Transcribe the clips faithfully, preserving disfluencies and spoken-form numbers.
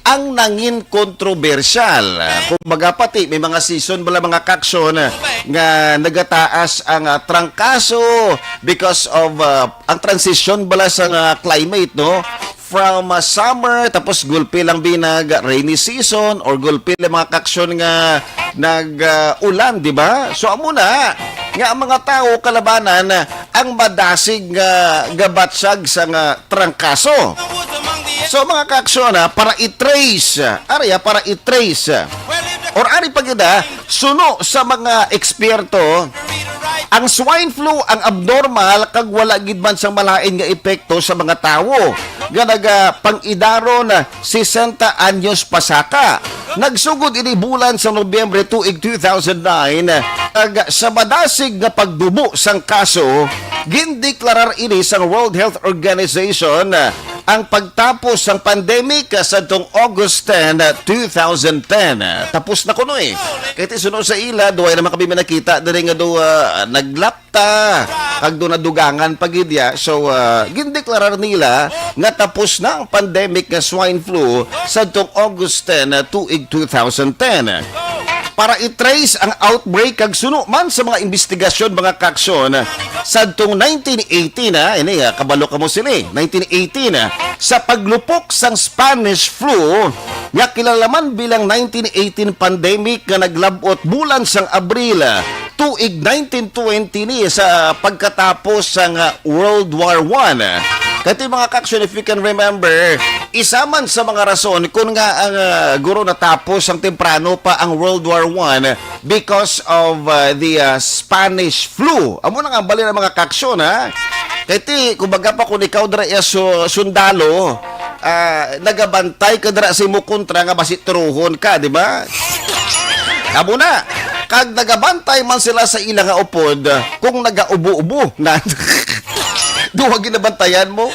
ang nangin kontrobersyal. Kumbaga, pati may mga season bala, mga kaaksyon, nga nagataas ang, ah, trangkaso because of, ah, ang transition bala sa, ah, climate, no? From, ah, summer, tapos gulpi lang binag rainy season, or gulpi lang, mga kaaksyon, nga nag, ah, ulan, di ba? So, amo na nga ang mga tawo kalabanan, ah, ang madasig nga gabatsag sa nga trangkaso. So, mga kaaksyon, ha, para i-trace, ari, ha, para i-trace, or ari pa gid, ha, suno sa mga eksperto, ang swine flu ang abnormal kag wala gid man sang malain nga epekto sa mga tawo nga nagapang-idaron sesenta anyos pasaka. Nagsugod ini bulan sa Nobyembre tuig two thousand nine, kag sa madasig nga pagdubo sang kaso, gindeklarar ini sang World Health Organization ang pagtapos sang pandemic sadtong August ten, two thousand ten. Tapos na kuno, eh. Kay ti suno sa ila, duwa naman kami nakita diri nga do, ah, naglap ta, kag do nadugangan pa gid ya. So, ah, gindeklarar nila nga tapos na ang pandemic nga swine flu sadtong August ten, ah, tuig two thousand ten. Para i-trace ang outbreak kag suno man sa mga investigasyon, mga kaaksyon, sadtong nineteen eighteen, ah, ini, ah, kabalo kamo sini, nineteen eighteen, ah, sa paglupok sang Spanish flu nga kilala man bilang nineteen eighteen pandemic nga naglab-ot bulan sang Abril, ah, tuig nineteen twenty ni sa pagkatapos sang, ah, World War One. Kay ti, mga kaaksyon, if you can remember, isa man sa mga rason kung nga ang, ah, guro natapos ang temprano pa ang World War One because of, ah, the, ah, Spanish flu. Amo na nga ang bali ng mga kaaksyon, ha? Kay ti, kumbaga pa, kung ikaw dira iya su-, sundalo, ah, nagabantay ka dira sa imo kontra nga basi turuhon ka, di ba? Amo na. Kag nagabantay man sila sa ila nga upod, kung nagaubo-ubo na. Duha ginabantayan mo.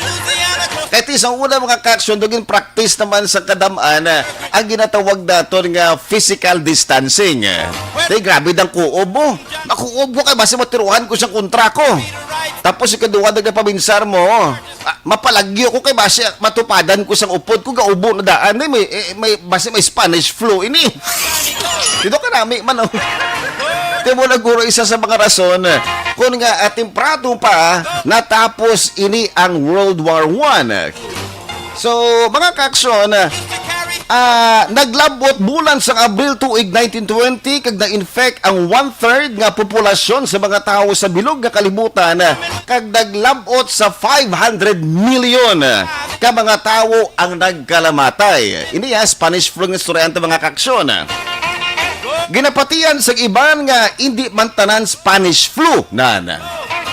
Kay ti sa una, mga kaaksyon, dugin practice naman sa kadam-an, ah, ang ginatawag naton nga physical distancing. Tay, grabe dang kuob mo. Makuob ko kay basi maturuhan ko sa kontra ko. Tapos ikaduha, nagapaminsar mo. Ah, mapalagyo ko kay basi matupadan ko sang upod ko, gaubo na daan, eh, may, eh, may, basi may Spanish flu ini. Dito ka nami man, oh. Di mo na guro isa sa mga rason, eh, kung nga, ah, temprano pa natapos ini ang World War One. So, mga kaaksyon, ah, naglabot bulan sang Abril tuig nineteen twenty kag na-infect ang one-third nga populasyon sa mga tawo sa bilog nga kalibutan, kag naglabot sa five hundred million ka mga tawo ang nagkalamatay. Ini, ah, Spanish flu nga istorya ta, mga kaaksyon. Ginapatihan sa iban nga indi man tanan Spanish flu, nan.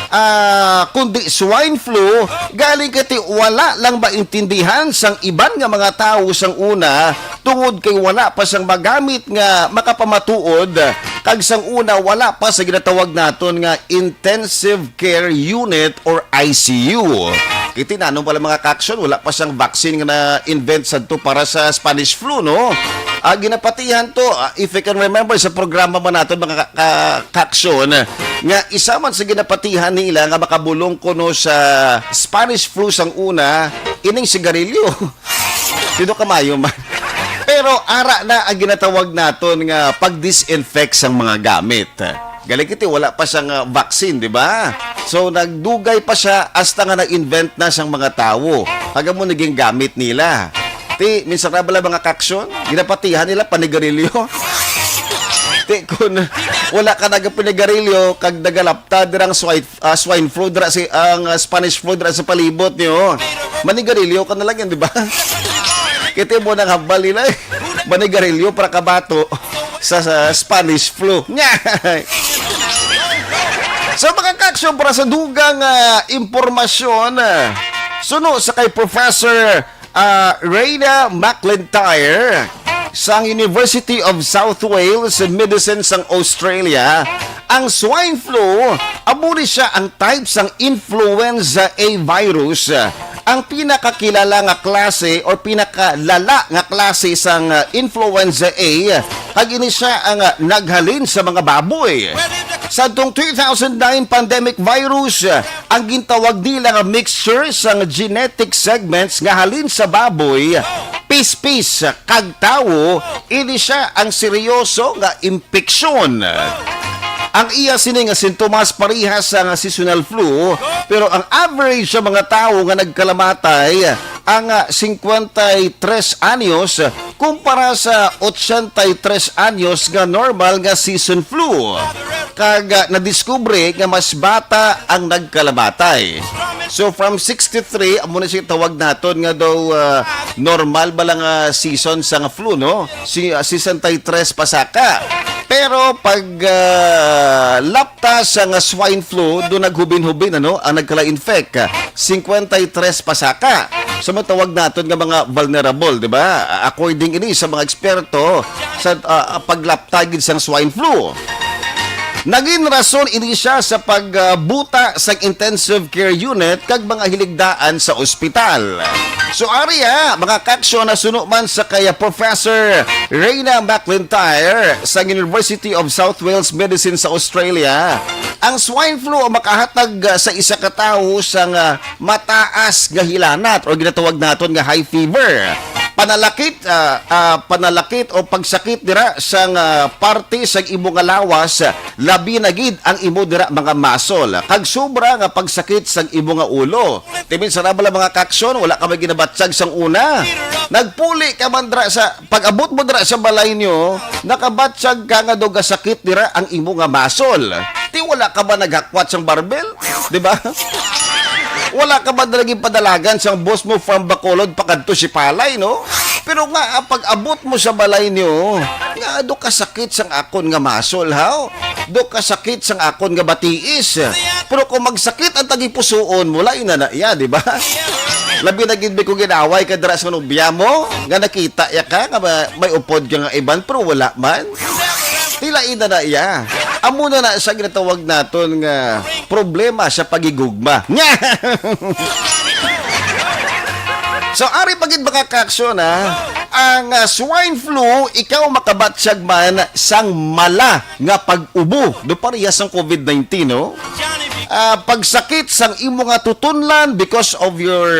Ah, kundi swine flu, galing kay ti wala lang maintindihan sang iban nga mga tawo sang una, tungod kay wala pa sang magamit nga makapamatuod, kag sang una wala pa sa ginatawag naton nga intensive care unit or I C U. Kay ti nanon pala, mga kaaksyon, wala pa sang vaccine nga na-invent sadto para sa Spanish flu, no? Ah, ginapatihan to, ah, if you can remember sa programa man naton, mga ka-, ka-, kaaksyon, nga isa man sa ginapatihan nila nga makabulong kuno sa Spanish flu sang una, ining sigarilyo. Dito kamayo man. Pero ara na ang ginatawag naton nga pag-disinfect sang mga gamit. Galing kiti, wala pa sang, ah, vaccine, di ba? So, nagdugay pa siya hasta nga na-invent na sang mga tawo. Kag amo naging gamit nila. Ti, minsan na bala, mga kaaksyon, ginapatihan nila panigarilyo. Ti, kun wala ka nagapanigarilyo, kag nagalapta dirang swine, ah, swine flu, dira si, ang, ah, Spanish flu, dira sa palibot niyo, manigarilyo ka na lang yan, di ba? Kay ti mo nang hambal nila, eh. Manigarilyo para kabato sa, sa Spanish flu. Nya! So, mga kaaksyon, para sa dugang, ah, impormasyon, ah, suno sa kay Professor, ah, Reyna McIntyre sang University of South Wales Medicine sang Australia, ang swine flu, amo ni siya ang type sang influenza A virus. Ang pinakakilala nga klase or pinakalala nga klase sang, ah, influenza A, kag ini siya ang, ah, naghalin sa mga baboy. Sa tong two thousand nine pandemic virus, ah, ang gintawag nila nga mixture sang genetic segments nga halin sa baboy pispis kag tawo, ini sia ang seryoso nga impeksyon. Ang iya sini nga sintomas parehas sa nga seasonal flu, pero ang average sa mga tawo nga nagkalamatay ang, ah, singkwenta y tres anyos kumpara sa ochenta y tres anyos nga normal nga season flu. Kag, ah, nadiskubre nga mas bata ang nagkalamatay. So from sixty-three, amo na siya tawag naton nga daw, ah, normal ba lang, ah, season sa nga flu, no? Si, ah, sesenta y tres pasaka. Pero pag, ah, lapta sa nga swine flu, do naghubin-hubin, ano, ang nagkala-infect. Singkwenta y tres pasaka. So matawag naton nga mga vulnerable, di ba? According ini sa mga eksperto sa, ah, paglapta gid sang swine flu. Naging rason ini siya sa pagbuta sa intensive care unit kag mga hiligdaan sa ospital. So, ari, ah, mga kaksyon, nasuno man sa kay Professor Reina McIntyre sa University of South Wales Medicine sa Australia, ang swine flu ang makahatag, ah, sa isa ka tawo sa nga mataas nga hilanat, or ginatawag naton nga high fever. Panalakit, ah, ah, panalakit o pagsakit dira sang, ah, parte sang imo nga lawas, labi na gid ang imo dira mga muscle, kag sobra nga pagsakit sang imo nga ulo. Timin sa bala, mga kaksyon, wala ka may ginabatsag sang una. Nagpuli ka man dira sa, pag-abot mo dira sa balay niyo, nakabatsag ka nga daw gasakit dira ang imo nga muscle. Ti wala ka ba naghakwat sang barbell? Di ba? Wala ka ba na naging padalagan sang boss mo from Bacolod pakadto si Palay, no? Pero nga, ah, pag-abot mo sa balay niyo, nga do kasakit sang akon nga muscle, haw? Do kasakit sang akon nga batiis. Pero kung magsakit ang tagipusuon mo, lain na na iya, di ba? Labi na gid kung ginaway ka dira sa nobya mo, nga nakita ya ka nga ma-, may upod ka nga iban, pero wala man. Ti lain na na iya. Amo na na sa ginatawag naton nga problema sa pagigugma. So, ari pa gid, mga kaksyon, ha? Ang, ah, swine flu, ikaw makabatyag man sang mala nga pag-ubo. Do pareha sang covid nineteen, no? Ah, pagsakit sang imo nga tutunlan because of your,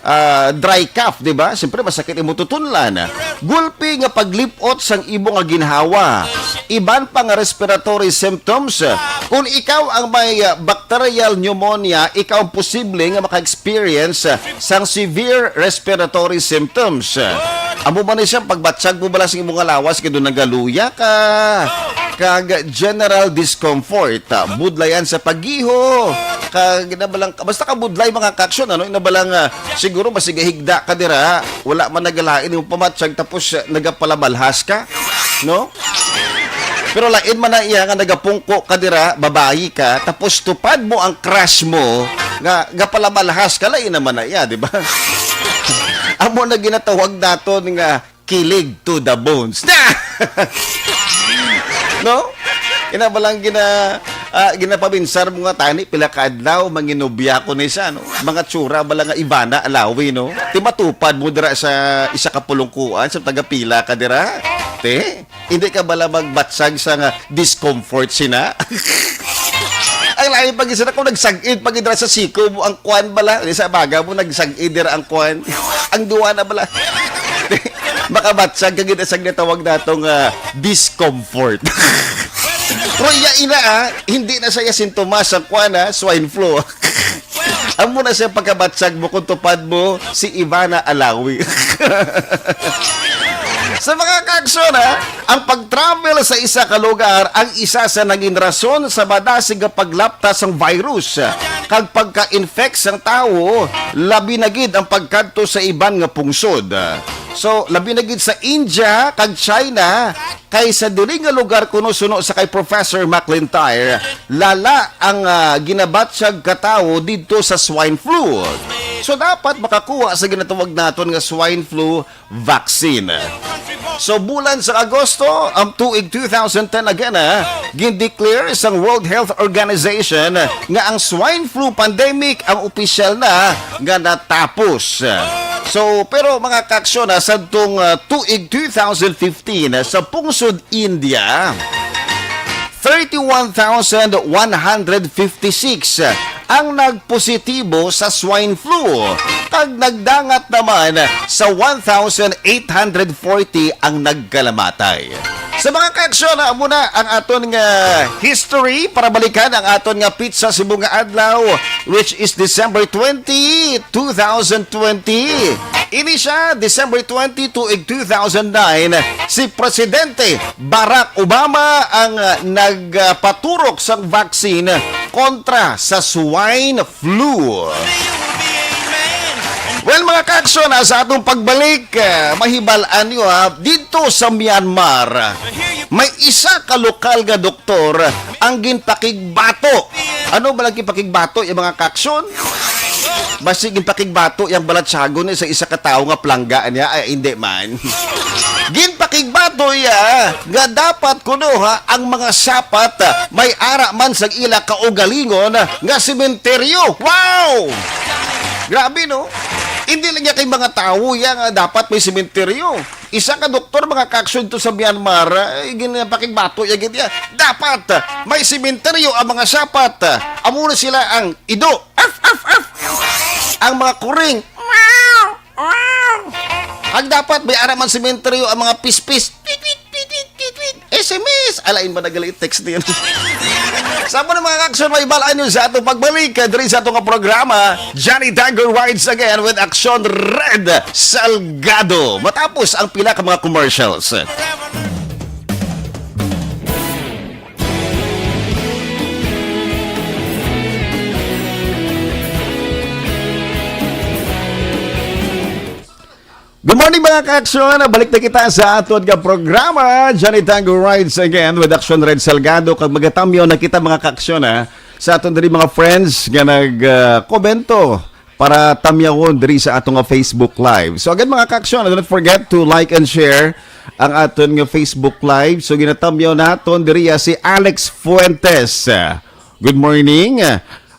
ah, dry cough, di ba? Siyempre, masakit imo tutunlan. Gulpi nga paglip-ot sang imo nga ginhawa. Iban pa nga respiratory symptoms. Kung ikaw ang may, ah, bacterial pneumonia, ikaw ang posible nga maka-experience, ah, sang severe respiratory symptoms. Amo man ni siya, pagbatyag mo bala sa imo nga lawas, kay doon nagaluya ka, kag general discomfort, ah, budlayan sa pagiho, kag nabalang, basta ka budlay, mga kaksyon, ano, nabalang, ah, siguro masigahigda ka dira, wala man nagalain yung pamatyag, tapos, ah, nagapalamalhas ka, no? Pero lain man na iya nga nagapungko ka dira, babayi ka, tapos tupad mo ang crush mo, nga, nga palamalhas ka, lain naman na iya, di ba? Amo na ginatawag naton nga kilig to the bones. No? Ina ba lang gina, ah, ginapabinsar mo nga tani, pila ka adlaw, manginubya ko ni siya, no? Mga tsura ba lang nga Ivana Alawi, no? Ti matupad mo dira sa isa ka pulungkuan, sa taga pila ka dira? Te? Hindi ka bala magbatsag sa nga discomfort sina? Ang lain pag isa na kung nagsag-id pag idra sa siko mo ang kwan bala, sa baga mo nagsag-id dira ang kwan. Ang duwa na bala. Makabatsag ka gid sa ginatawag nato nga discomfort. Pero iya ina, ah, hindi na siya sintomas sa kwan, ah, swine flu. Amo na siya pagkabatsag mo kung tupad mo si Ivana Alawi. Sa mga kaksyon, ha, ang pag-travel sa isa ka lugar ang isa sa naging rason sa madasig nga paglapta sang virus kag pagka-infect sang tawo, labi na gid ang pagkadto sa iban nga pungsod. So, labi na gid sa India kag China, kay sa diri nga lugar kuno suno sa kay Professor McIntyre, lala ang, ah, ginabatyag ka tawo didto sa swine flu. So, dapat makakuha sa ginatawag naton nga swine flu vaccine. So, bulan sa Agosto, ang tuig two thousand ten again, ah, gindeclare sang World Health Organization nga ang swine flu pandemic ang opisyal na nga natapos. So, pero mga kaksyon, ah, sadtong, ah, tuig two thousand fifteen, ah, sa pungsod India, thirty-one thousand one hundred fifty-six ang nagpositibo sa swine flu, kag nagdangat naman sa one thousand eight hundred forty ang nagkalamatay. Sa mga kaaksyon, amo na ang aton nga history para balikan ang aton nga petsa subong nga adlaw, which is December twenty, two thousand twenty. Ini siya, December twenty, tuig two thousand nine, si Presidente Barack Obama ang, ah, nagpaturok sang vaccine kontra sa swine flu. Well, mga kaaksyon, ah, sa atong pagbalik, ah, mahibal-an nyo, ah, dito sa Myanmar, may isa ka lokal nga doktor ang ginpakigbato. Ano ba lagi pakigbato, yung mga kaaksyon? Basi ginpakigbato yung balatsagon sa isa ka tawo nga plangga niya? Ay, hindi man. Ginpakigbato iya nga dapat kuno, ha, ang mga sapat, ah, may ara man sa ila kaugalingon nga sementeryo. Wow! Grabe, no? Hindi lang niya kay mga tawo iya nga dapat may sementeryo. Isa ka doktor, mga kaaksyon, to sa Myanmar, eh, ginapakigbato iya gid iya. Dapat, ah, may sementeryo ang mga sapat. Amo na sila ang ido. Af, af, af. Ang mga kuring. Wow! Wow! Ang dapat may ara man sementeryo ang mga pispis. Tweet, tweet, tweet, tweet, tweet, tweet. S M S. Alain ba nagalit text niya? Sa mo na, mga kaaksyon, mahibal-an nyo sa atong pagbalik, eh, diri sa atong programa, Johnny Tango Rides Again with Aksyon Red Salgado. Matapos ang pila ka mga commercials. Good morning, mga kaaksyon. Balik na kita sa aton nga programa, Johnny Tango Rides Again with Aksyon Red Salgado. Kag magatamyaw na kita, mga kaaksyon, ha, sa aton diri mga friends nga nag, ah, komento para tamyawon diri sa aton nga Facebook Live. So again, mga kaaksyon, do not forget to like and share ang aton nga Facebook Live. So ginatamyaw naton diri, ah, si Alex Fuentes. Good morning.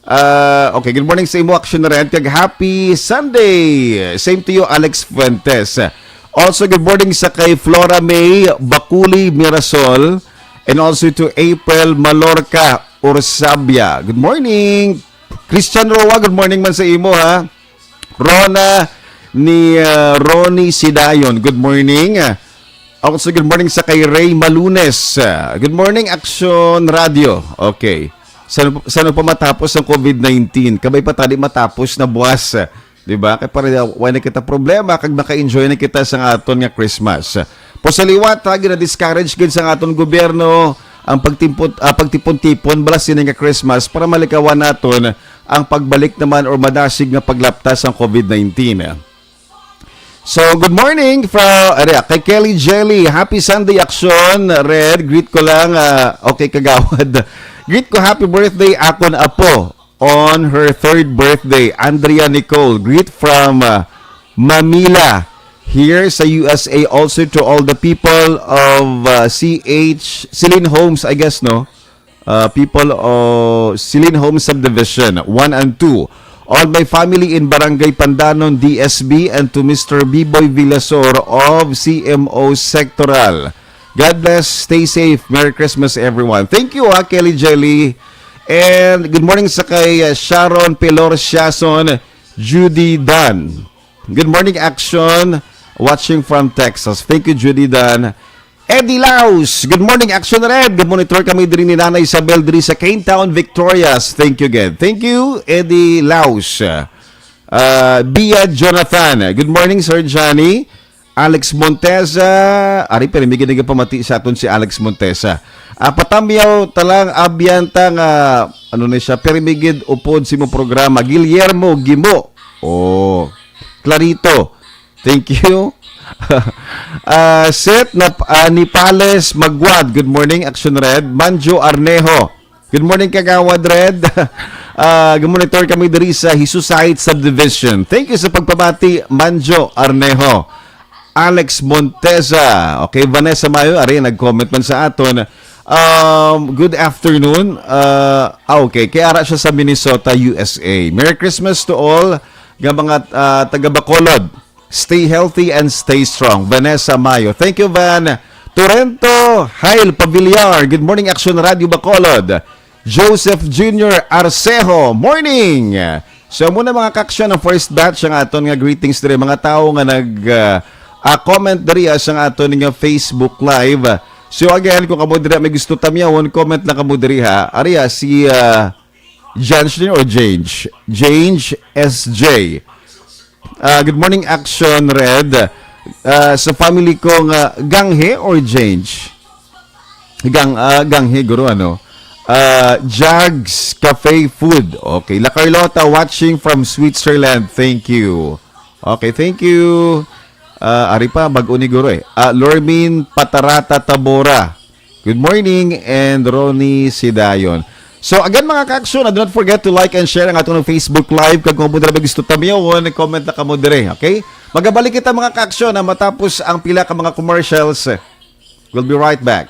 Ah, okay, good morning sa imo, Action Red, kag happy Sunday. Same to you, Alex Fuentes. Also, good morning sa kay Flora May Baculi Mirasol, and also to April Malorca Ursabia. Good morning. Christian Roa, good morning man sa imo, ha. Rona ni, ah, Ronnie Sidayon, good morning. Also, good morning sa kay Ray Malunes. Ah, good morning, Action Radio. Okay. Sano, sano pa matapos ang covid nineteen? Kabay pa tadi matapos na buwas, ah, di ba? Kay para wa na kita problema kag maka-enjoy na kita sa aton nga Christmas. Po sa liwat, ha, gina-discourage gid sa aton gobyerno ang pagtimpot, ah, pagtipon-tipon bala sini nga Christmas para malikawan naton ang pagbalik naman or madasig nga paglapta sang covid nineteen. So, good morning from, ari, kay Kelly Jelly. Happy Sunday, Action Red. Greet ko lang, ah, okay, kagawad. Greet ko, happy birthday, akon apo, on her third birthday, Andrea Nicole. Greet from, ah, Manila, here sa U S A. Also to all the people of, ah, C H, Celine Homes, I guess, no? Uh, people of Silin Home Subdivision one and two. All my family in Barangay Pandanon, D S B, and to Mister Biboy Villasor of C M O Sectoral. God bless, stay safe. Merry Christmas, everyone. Thank you, ha, Kelly Jelly. And good morning sa kay, uh, Sharon Pelor Siason, Judy Dan. Good morning, Action. Watching from Texas. Thank you, Judy Dan. Eddie Laus, good morning, Action Red. Monitor kami diri ni Nanay Isabel diri sa Cane Town, Victorias. Thank you again. Thank you, Eddie Laus. Uh, Bia Jonathan, good morning, Sir Johnny. Alex Montesa, ari, pero may ginagapamati sa aton si Alex Montesa. Ah, patamyaw talang abyanta nga, ano na siya, pero may gid upod si mo programa. Guillermo Gimo. Oh, Clarito. Thank you. Ah, Seth na, ah, Nipales Magwad. Good morning, Action Red. Manjo Arneho. Good morning, Kagawad Red. Ah, good morning, Tor, kami diri sa Hisusite Subdivision. Thank you sa pagpabati, Manjo Arneho. Alex Montesa. Okay, Vanessa Mayo, ari, nag-comment man sa aton. Um, good afternoon. Uh, ah, okay, kay ara siya sa Minnesota, U S A. Merry Christmas to all nga mga, ah, taga Bacolod. Stay healthy and stay strong. Vanessa Mayo. Thank you, Van. Torrento, Hail Pavillar. Good morning, Action Radio Bacolod. Joseph Junior Arcejo. Morning! So, muna, mga kaaksyon, ang first batch ang aton nga greetings diri, mga tawo nga nag, ah, ah, comment diri, ah, sa aton nga Facebook Live. So, again, kung kamo diri may gusto tamyawon, comment lang kamo diri, ha. Ari, ah, si, ah, Jange or Jange? Jange S J. Ah, good morning, Action Red. Ah, sa family ko nga Ganghe or Jange? Gang, ah, Ganghe, guro, ano? Ah, Jags Cafe Food. Okay. La Carlota watching from Switzerland. Thank you. Okay, thank you. Ah, ari pa, bag-o ni guro eh. Ah, Lormin Patarata Tabora. Good morning, and Ronnie Sidayon. So again, mga kaaksyon, do not forget to like and share ang atong Facebook Live. Kag kung amo na ba gusto tamyawon, comment na kamo dire, okay? Magabalik kita, mga kaaksyon, na matapos ang pila ka mga commercials. We'll be right back.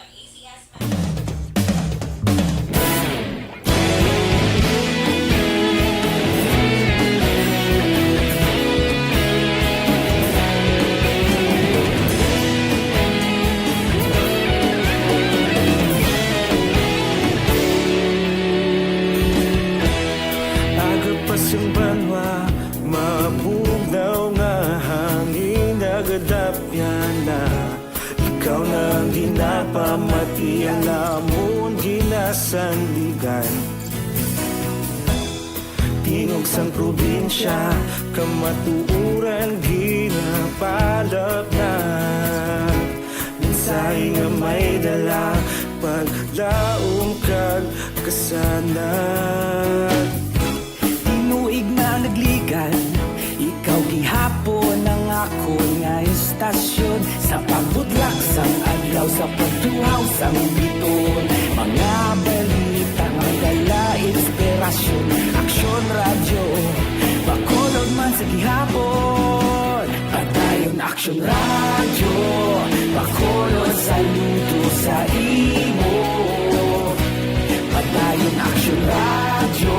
Aga pa sang banwa, mabugnaw nga hangin nagadapyan na. Ikaw na ang ginapamati, ang amon ginasandigan. Tingog sang probinsya, kamatuoran ginapalapnat. Mensahe nga may dala, paglaom kag kasanag. Tinuig na nagligad, ikaw gihapon ang akon nga istasyon. Sa pagbudlak sang adlaw, sa pagtuhaw sang biton, mga balita nga dala inspirasyon. Aksyon Radyo, Bacolod man sa gihapon. Padayon Aksyon Radyo, Bacolod, saludo sa imo. Padayon Aksyon Radyo,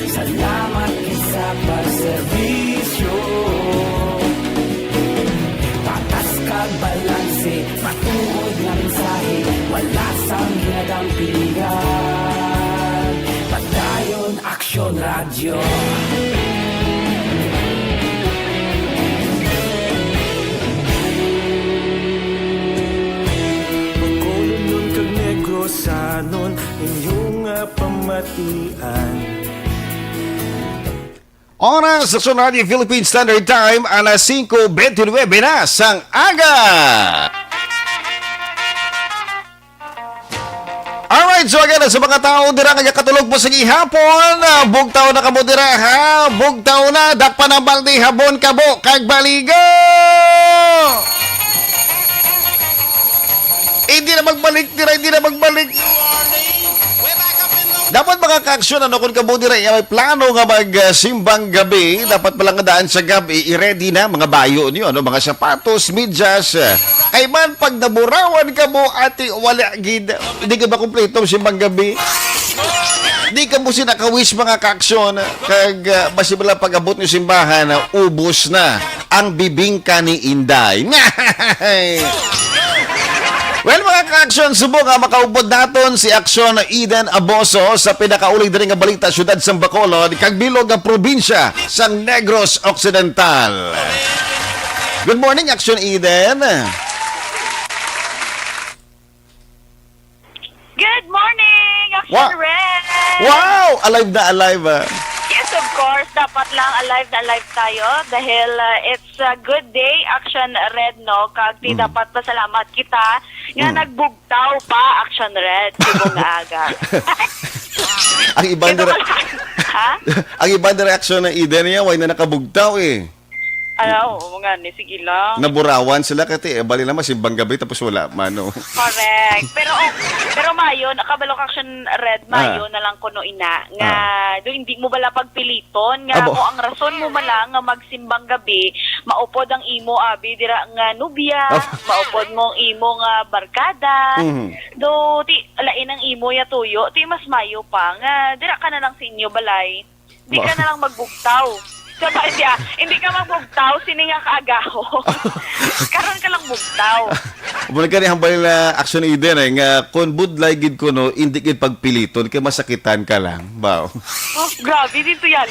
salamat gid sa pagserbisyo. Patas kag balanse, matuod nga mensahe, wala sang ginadampigan. Padayon Aksyon Radyo. Bacolodnon kag Negrosanon, inyo nga pamatian. Oras sa Radyo Philippine Standard Time, alas singko bente nuebe na sang aga. Alright, so again, sa mga tao dira nga katulog po sa gihapon, ah, bugtaw na kamo dira, ha? Bugtaw na, dakpan ang balde, habon, kabo, kag baligo! Hindi na magbalik dira, hindi na magbalik. Dapat, mga kaaksyon, ano, kung kamo dira, eh, may plano nga mag, ah, simbang gabi, dapat pala nga daan sa gabi, i-ready na mga bayo niyo, ano, mga sapatos, medyas, ah. Kay man, pag naburawan kamo, ati, wala gid. Hindi ka ba kumpleto ang simbang gabi? Di ka mo sinakawish, mga kaaksyon, kag, ah, basi bala pag-abot niyo simbahan, ah, ubos na ang bibingka ni Inday. Well, mga kaaksyon, subong nga makaupod naton si Aksyon Eden Aboso sa pinakauli diri nga balita, siyudad sang Bacolod, kag bilog nga probinsya sang Negros Occidental. Good morning, Aksyon Eden. Good morning, Action Wa- Red! Wow! Alive na alive, ah. Yes, of course. Dapat lang alive na alive tayo dahil, uh, it's a good day, Action Red, no? Kag ti Mm. dapat pasalamat kita nga Mm. nagbugtaw pa, Action Red, subong nga aga. Ang iba Ito na re-, ka lang. Ha? Ang iba na reaksyon ng Eden niya, why na nakabugtaw eh. Ala, oo nga ni, sige lang. Naburawan sila kati, eh, bali naman, simbang gabi, tapos wala man, no? Correct. Pero, oh, pero mayo, nakabalo ka, Action Red, mayo Ah. na lang kuno ina, nga, Ah. do, hindi mo bala pagpiliton, nga Abo. kung ang rason mo man lang nga magsimbang gabi, maupod ang imo, abi, dira nga nubya, Abo. maupod mo ang imo nga barkada, Mhm. do, ti, lain ang imo ya tuyo, ti mas mayo pa, nga, dira ka na lang sa inyo balay. Di ka Ba- na lang magbugtaw. Sa ba, hindi, ah, hindi ka magbugtaw, sini nga kaagaho. Karon ka lang bugtaw. Amo na gani hambal na Action Eden, eh, nga kung budlay gid kuno, hindi gid pagpiliton, kay masakitan ka lang, baw. Oh, grabe dito yan.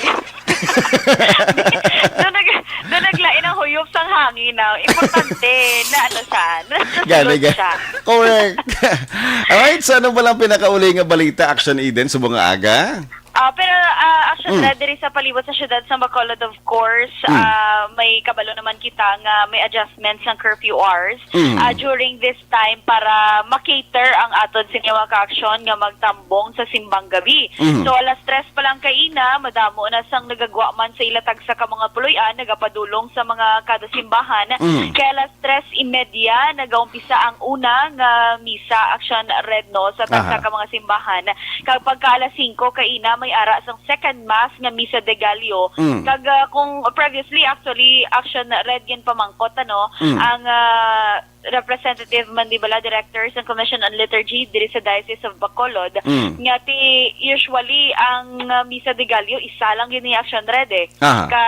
Doon nag doon naglain ang huyop sang hangin na importante na ano siya, na Gani, nasulod gani. Siya. Correct. Alright, so ano ba lang pinakauli nga balita, Action Eden, subong nga aga? Ah, pero ah, actually, Mm. na diri sa palibot sa siyudad sa Bacolod, of course, Mm. ah, may kabalo naman kita nga may adjustment sang curfew hours. Mm. Ah, during this time para makater ang aton sa mga ka-aksyon nga magtambong sa simbang gabi. Mm. So alas tres pa lang kaina, madamo na sang nagagwa man sa ila tagsa ka mga puloy-an nagapadulong sa mga kada simbahan. Mm. Kay alas tres y media nagaumpisa ang una nga misa, Action Red, no, sa tagsa Aha. ka mga simbahan. Kag pagka alas singko kaina may ara sang second mass nga misa de Gallo. Mm. Kag ah, kung previously, actually, Action Red, ginpamangkot, ano, Mm. ang ah, representative man di bala director sa Commission on Liturgy diri sa Diocese of Bacolod, Mm. nga ti usually ang ah, misa de Gallo isa lang gid ni, Action Red, eh, Aha. ka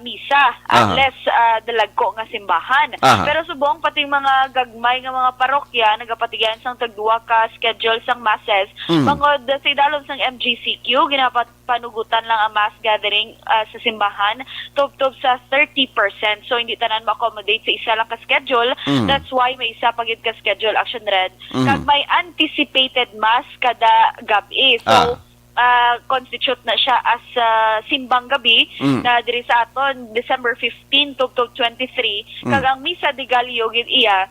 misa, Aha. unless ah, dalagko nga simbahan. Aha. Pero subong pati mga gagmay nga mga parokya nagapatigayon sang tagduwa ka schedule sang masses, Mm. bangod sa idalom sang M G C Q, ginapat panugutan lang ang mass gathering ah, sa simbahan, tubtob sa thirty percent. So, hindi tanan ma-accommodate sa isa lang ka schedule. Mm. That's why may isa pa gid ka schedule, Action Red. Mm. Kag may anticipated mass kada gab-i. So, Ah. ah, constitute na siya as ah, simbang gabi Mm. na diri sa aton, December fifteen tubtob twenty-three. Mm. Kag ang Misa de Gallo gid iya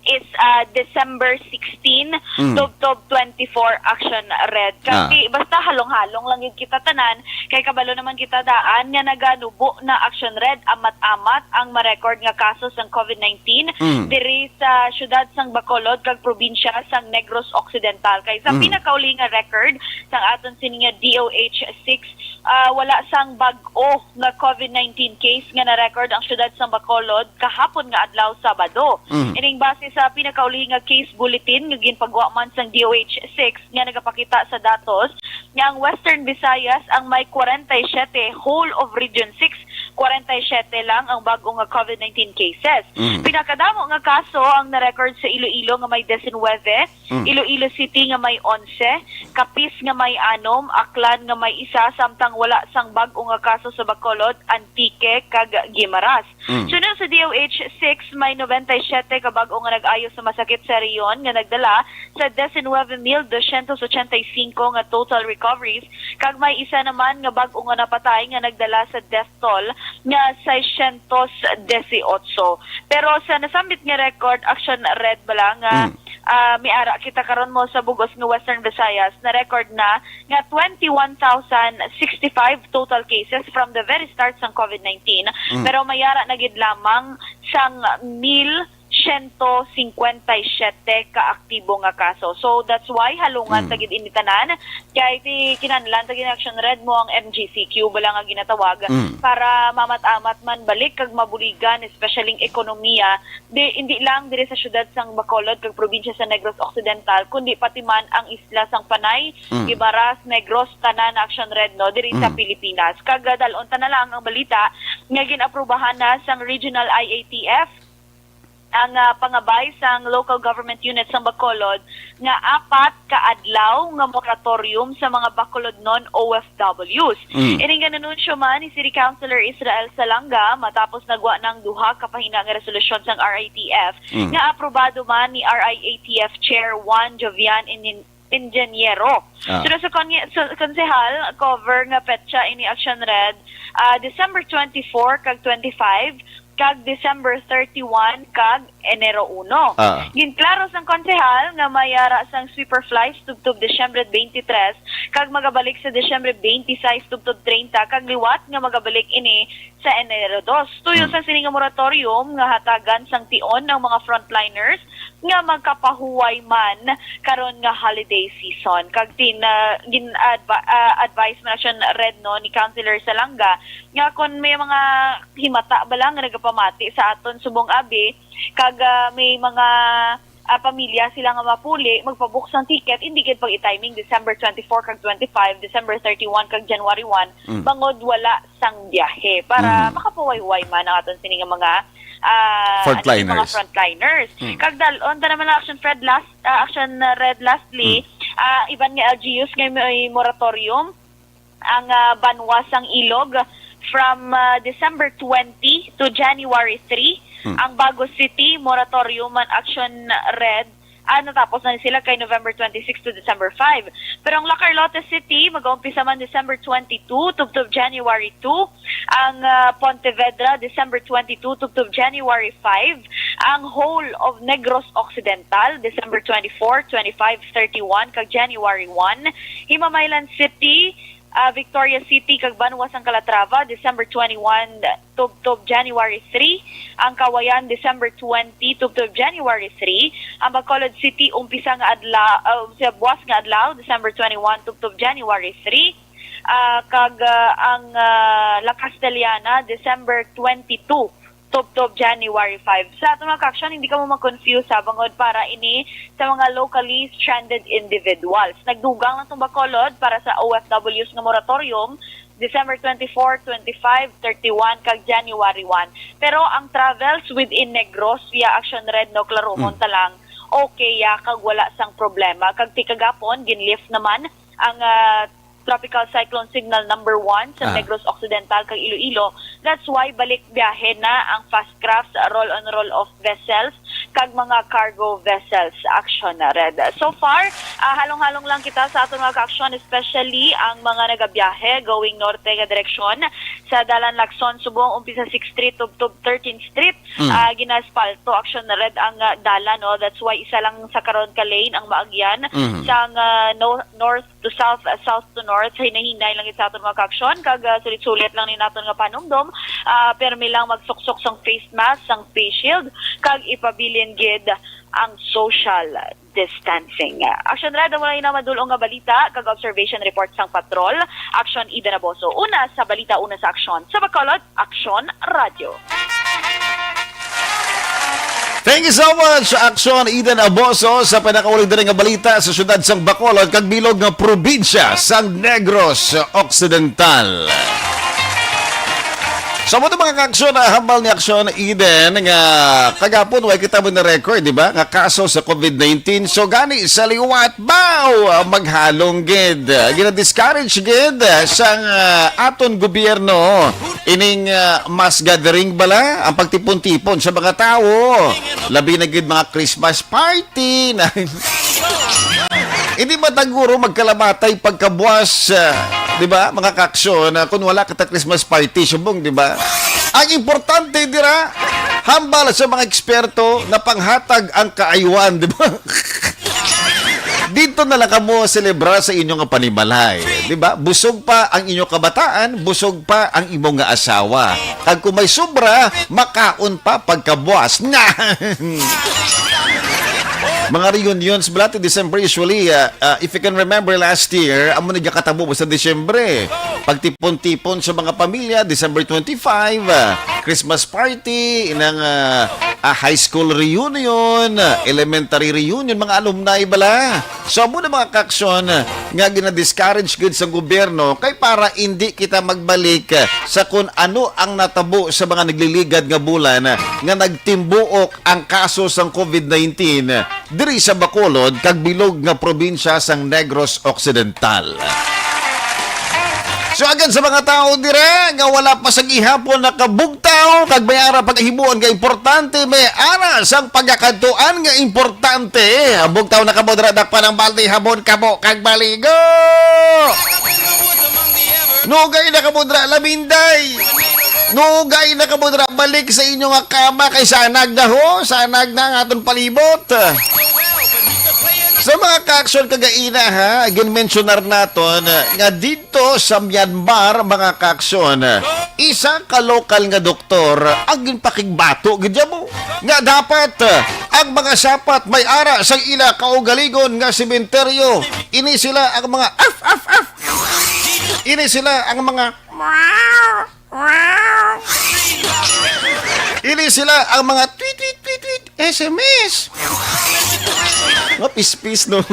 is ah, December sixteen Mm. tubtob twenty-four, Action Red. Kag Ah. di, basta halong-halong lang gid kita tanan, kay kabalo naman kita daan nga naganubo na, Action Red, amat-amat ang ma-record nga kaso sang COVID nineteen Mm. diri sa siyudad sang Bacolod kag probinsya sang Negros Occidental. Kay sa Mm. pinakauli nga record sang aton sini nga D O H six, ah, wala sang bag-o nga COVID nineteen case nga na-record ang siyudad sang Bacolod kahapon nga adlaw, Sabado. Mm. Ining base sa pinakauli nga case bulletin nga ginpagwa man sang D O H six nga nagapakita sa datos nga ang Western Visayas ang may forty-seven, whole of Region six, forty-seven lang ang bag-o nga COVID nineteen cases. Mm. Pinakadamo nga kaso ang na-record sa Iloilo nga may diecinuebe, Mm. Iloilo City nga may onse, Capiz nga may anom, Aklan nga may isa, samtang wala sang bag-o nga kaso sa Bacolod, Antique, kag Guimaras. Mm. Suno sa D O H six, may nobenta y siyete ka bag-o nga nag-ayo sa masakit sa rehiyon nga nagdala sa diecinuebe mil doscientos ochenta y cinco nga total recoveries, kag may isa naman nga bag-o nga napatay nga nagdala sa death toll nga seiscientos dieciocho. Pero sa nasambit nga record, Action Red, bala nga Mm. ah, may ara kita karon mo sa bugos nga Western Visayas, na-record na nga twenty-one thousand sixty-five total cases from the very start sang COVID nineteen. Mm. Pero may ara na gid lamang sang mil siyento cincuenta y siete ka aktibo nga kaso. So that's why halungan Mm. ta gid ini tanan, kay ti kinahanglan ta gid, Action Red, mo ang M G C Q bala nga ginatawag, Mm. para mamat-amat man balik kag mabuligan, especially ang ekonomiya, di, hindi lang diri sa siyudad sang Bacolod kag probinsya sa Negros Occidental, kundi pati man ang isla sang Panay, Mm. Guimaras, Negros, tanan, Action Red, no, diri sa Mm. Pilipinas. Kag ah, dalon ta na lang ang balita nga gin-aprubahan na sang Regional I A T F ang ah, pangabay sang local government unit sang Bacolod nga apat ka adlaw nga moratorium sa mga Bacolodnon O F Ws. Mm. Ining ginanunsyo man ni City Councilor Israel Salanga matapos nagwa ng duha ka pahina nga resolusyon sang R I T F Mm. nga aprobado man ni R I A T F Chair Juan Jovian Ingen-, Ingeniero. Ah. Suno sa kon-, sa konsehal, cover nga petsa ini, Action Red, ah, December twenty-four kag twenty-five, kag December thirty-one kag Enero uno. Ah. Ginklaro sang konsehal nga may ara sang sweeper flights tubtob Disyembre twenty-three kag magabalik sa Disyembre twenty-six tubtob treinta, kag liwat nga magabalik ini sa Enero dos. Tuyo Hmm. sa sini nga moratorium nga hatagan sang tion ang mga frontliners nga magkapahuway man karon nga holiday season. Kag tin-, ah, gin-advi-, ah, advice man siya, Red, no, ni Councilor Salanga nga kon may mga himata ba lang nga nagapamati sa aton subong abi, kag ah, may mga ah, pamilya sila nga mapuli, magpabook sang ticket, hindi gid pag-i-timing December twenty-four kag twenty-five, December thirty-one kag January one, Mm. bangod wala sang biyahe para Mhm. makapawayway man ang aton sini nga mga ah, Frontliners. Ano, mga frontliners. Mm. Kag dal-on ta naman ang Action Fred last, ah, Action Red lastly, Mm. ah, iban nga L G Us nga may moratorium ang, ah, banwa sang Ilog from, ah, December twenty to January three. Mm. Ang Bago City moratorium man Action Red, ah, natapos na ni sila kay November twenty-six to December five. Pero ang La Carlota City, mag-uumpisa man December twenty-two tubtob January two. Ang, ah, Pontevedra, December twenty-two tubtob January five. Ang whole of Negros Occidental, December twenty-four, twenty-five, thirty-one, kag January one. Himamaylan City, ah, Victoria City, kag Banwa sang Calatrava, December twenty-one tubtob January three. Ang Cauayan, December twenty tubtob January three. Ang Bacolod City, umpisa nga adlaw, ah, sa buwas nga adlaw, December twenty-one tubtob January three. Ah, kag, ah, ang, ah, La Castellana, December twenty-two tubtob January five. Sa aton mga ka-aksyon, hindi kamo ma-confuse, ha, bangod para ini sa mga locally stranded individuals. Nagdugang lang tong Bacolod para sa O F Ws nga moratorium, December twenty-four, twenty-five, thirty-one, kag January one. Pero ang travels within Negros via Action Red, no, klarohon Mm. ta lang, okay ya, kag wala sang problema. Kag ti kagapon, gin-lift naman ang, ah, Tropical Cyclone Signal number one sa Ah. Negros Occidental kag Iloilo. That's why balik biyahe na ang fast crafts, roll-on roll-off vessels, kag mga cargo vessels. Action Red. So far, ah, halong-halong lang kita sa aton mga ka-aksyon, especially ang mga nagabiyahe going norte nga direksyon sa Dalan Lacson, subong umpisa Sixth Street tubtob thirteenth Street. Mm. Ah, ginaspalto, Action Red, ang, ah, dalan, no? That's why isa lang sa karon ka lane ang maagyan Mhm. sang, ah, no-, north to south, ah, south to north. Hinay-hinay lang gid sa aton mga ka-aksyon, kag, ah, sulit-sulit lang ni naton nga panumdom. Ah, permi lang magsuksok sang face mask, sang face shield, kag ipabilin gid ang social distancing. Action Red, amo na ang madul-ong nga balita kag observation report sang patrol. Action Ida Naboso. Una sa balita, una sa aksyon. Sa Bacolod, Aksyon Radyo. Thank you so much, Action Eden Aboso, sa pinakauling diri nga balita sa siyudad sang Bacolod kag bilog nga probinsya sang Negros Occidental. Sa mga mga ka-aksyon, ah, hambal ni Action Eden nga kagapon, way kita mo na record, di ba, nga kaso sa covid nineteen. So, gani, sa liwat, baw, ah, maghalong gid. Ah, gina-discourage gid, ah, sang, ah, aton gobyerno ining, ah, mass gathering bala, ang pagtipon-tipon sa mga tawo. Labi na gid mga Christmas party na. Hindi mataguro magkalamatay pagkabuas, ah, di ba, mga ka-aksyon, ah, kung wala kita Christmas party, subong, di ba? Ang importante dira, hambal sa mga eksperto na panghatag ang kaaywan, di ba? Dito na lang kamo selebra sa inyo nga panimalay, di ba? Busog pa ang inyo kabataan, busog pa ang imo nga asawa. Kag kung may sobra, makaon pa pagkabuas. Mga reunions bala ti December usually, ah, ah, if you can remember last year, amo ni gakatabo sa Disyembre. Pagtipon-tipon sa mga pamilya, December twenty-five, ah, Christmas party, inang, ah, ah, high school reunion, ah, elementary reunion, mga alumni bala. So, amo na mga ka-aksyon, ah, nga gina-discourage gid sa gobyerno kay para indi kita magbalik, ah, sa kun ano ang natabo sa mga nagliligad nga bulan, ah, nga nagtimbuok ang kaso sang covid nineteen, ah, diri sa Bacolod kag bilog nga probinsya sang Negros Occidental. So, agad sa mga tawo dira nga wala pa sa gihapon nakabugtaw kag may ara paghimuon nga importante, may ara sang pagakadtuan nga importante. Ang bugtaw na kamo dira, dakpan ang balde, habon kamo kag maligo. Nugay na kamo dira, laminday. Nugay na kamo dira, balik sa inyo nga kama kay sanag na ho, sanag na ang aton palibot. Sa mga ka-aksyon kagaina, ha, ginmensyonar naton nga didto sa Myanmar, mga ka-aksyon, isa ka lokal nga doktor ang ginpakigbato gid mo nga dapat ang mga sapat may ara sa ila kaugaligon nga sementeryo. Ini sila ang mga af, af, af. Ini sila ang mga Ini sila ang mga tweet, tweet, tweet, tweet, S M S. Mga pispis, no?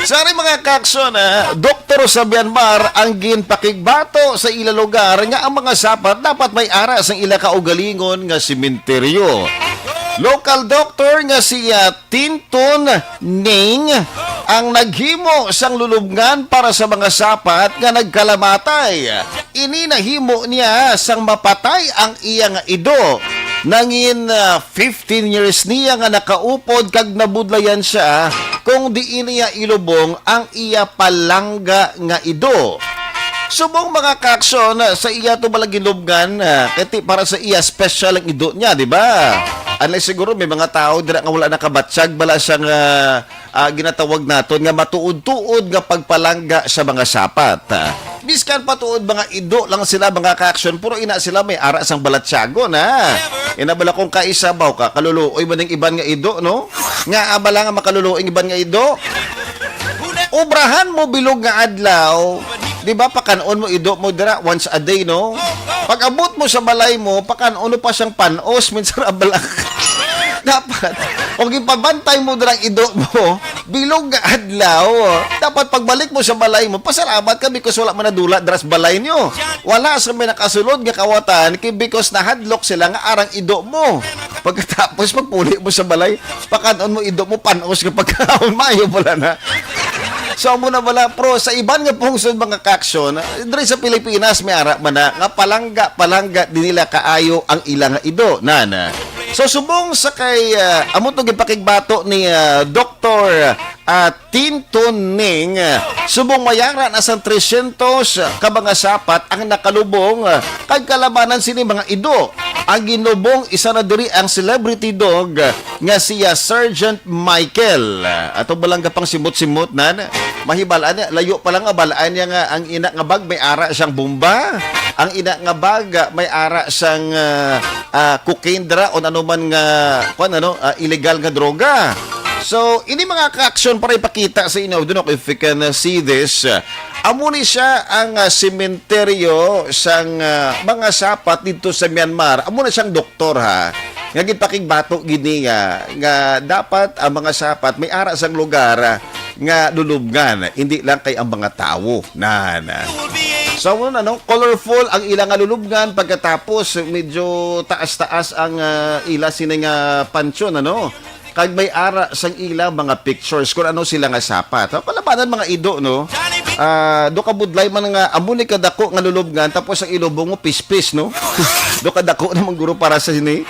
Sorry, mga kaaksyon, ah, doktor sa Myanmar ang ginpakigbato sa ila lugar nga ang mga sapat dapat may ara sang ila kaugalingon nga sementeryo. Local doctor nga si, ah, Tin Tun Ning ang naghimo sang lulubngan para sa mga sapat nga nagkalamatay. Ini nahimo niya sang mapatay ang iya nga ido. Nangin, ah, fifteen years niya nga nakaupod kag nabudlayan siya kung diin niya ilubong ang iya palangga nga ido. Subong, mga kaaksyon, sa iya to bala ginlubngan, ah, kay ti para sa iya special ang ido niya, di ba? Unless siguro may mga tao dira nga wala nakabatyag bala sang, ah, ah, ginatawag naton nga matuod-tuod nga pagpalangga sa mga sapat. Ah, biskan pa tuod mga ido lang sila, mga kaaksyon, pero ina sila may ara sang balatyagon, ha? Ina bala kung kaisabaw ka, kaluluoy man ang iban nga ido, no? Nga abala nga makaluluoy ang iban nga ido? Ubrahan mo bilog nga adlaw, di ba, pakan-on mo ido mo dira once a day, no? Pag abot mo sa balay mo, pakan-on mo pa siyang panos, minsan abala. Dapat, kung ipabantay mo dira ang ido mo, bilog nga adlaw, dapat pagbalik mo sa balay mo, pasalamat ka because wala man nadula dira sa balay niyo. Wala sa may nakasulod nga kawatan, kay because nahadlok sila nga arang ido mo. Pagkatapos, pagpuli mo sa balay, pakan-on mo ido mo, panos nga pagkaon, maayo pala na. So, amo na bala, pero sa iban nga pungsod, mga kaaksyon, diri sa Pilipinas, may ara man na, nga palangga, palangga, di nila kaayo ang ilang ido, nana. So, subong sa kay, ah, amo to gipakigbato ni, ah, Doktor, ah, Tin Tun Ning, ah, subong may ara na sang tresyentos ka mga sapat ang nakalubong, ah, kag kalabanan sini mga ido. Ang ginlubong, isa na diri ang celebrity dog, ah, nga siya Sergeant Michael. Ah, ato ba lang gapang simot-simot, nan? Mahibal-an niya, layo pa lang nga, balaan niya nga ang ina nga bag may ara siyang bomba. Ang ina nga bag, ah, may ara siyang, ah, ah, cocaine dra o ano man nga, kwan, ano, ah, illegal nga droga. So, ini mga kaaksyon para ipakita sa inyo, I don't know if you can, uh, see this. Uh, amo ni siya ang, uh, sementeryo sang, uh, mga sapat dito sa Myanmar. Amo na siyang doktor, ha, nga ginpakigbato gid niya nga dapat ang mga sapat may ara sang lugar, uh, nga lulubngan, hindi lang kay ang mga tawo. Na, na. So, ano, no? Colorful ang ila nga lulubngan, pagkatapos medyo taas-taas ang, uh, ila sini nga pansyon, ano? Kag may ara sang ila mga pictures kung ano sila nga sapat. Ha? Palabanan mga ido, no? Ah, do ka budlay man nga amo ni kadako nga lulubngan, tapos ang ilubong mo pispis, no? Do kadako naman guro para sa sini.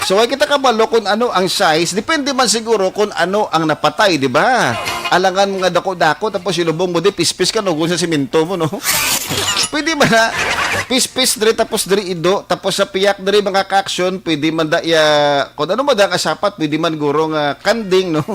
So, ay kita kabalo kung ano ang size. Depende man siguro kung ano ang napatay, di ba? Alangan mga dako-dako, tapos ilubong mo di pispis ka, no? Kung sa simento mo, no? Pwede ba na? Pispis diri, tapos diri ido, tapos sa piyak diri mga kaaksyon, pwede man da iya kung ano man da nga sapat, pwede man guro nga kanding, no?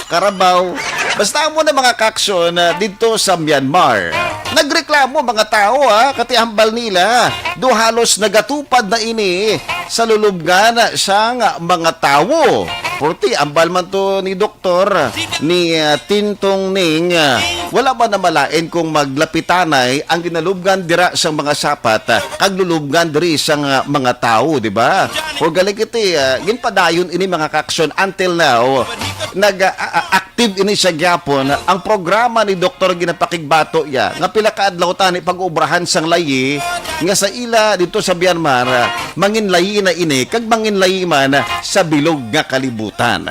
Karabaw. Basta amo na mga kaaksyon, ah, didto sa Myanmar. Nagreklamo mga tao, ha, kati hambal nila do halos nagatupad na ini sa lulubngan sang mga tawo. Purti, ambal man to ni Doktor ni, ah, Tin Tun Ning, ah, wala ba namalain kung maglapitanay ang ginalubngan dira sang mga sapat, ah, kag lulubngan diri sang, ah, mga tawo, di ba? O galing iti, ah, ginpadayon ini mga kaaksyon until now, nag, ah, ah, active ini siya gyapon. Ang programa ni Doktor ginapakigbato iya nga pila ka adlaw tani pag-obrahan sang layi nga sa ila dito sa Myanmar, ah, manginlayi na ini kag manginlayi man sa bilog nga kalibutan.